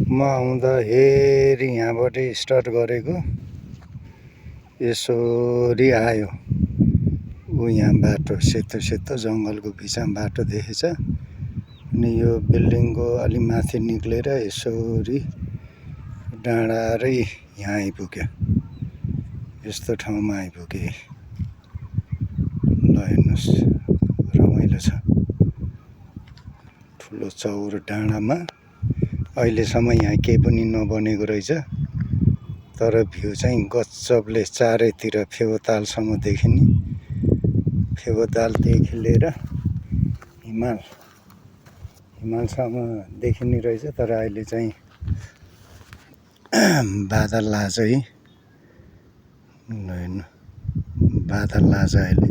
म आउँदाखेरि यहाँबाट स्टार्ट गरेको यसरी आयो। यहाँ बाटो सेतो सेतो जङ्गलको बिचमा बाटो देखेछ। अनि यो बिल्डिङको अलि माथि निक्लेर यसरी डाँडारै यहाँ आइपुग्यो। यस्तो ठाउँमा आइपुगे। ल हेर्नुहोस्, रमाइलो छ। ठुलो चौर डाँडामा अहिलेसम्म यहाँ केही पनि नबनेको रहेछ, तर भ्यू चाहिँ गजबले चारैतिर फेवातालसम्म देखिने। फेवातालदेखि लिएर हिमालसम्म देखिने रहेछ। तर अहिले चाहिँ बादल लाछ है। ल हेर्नु, बादल लाछ अहिले।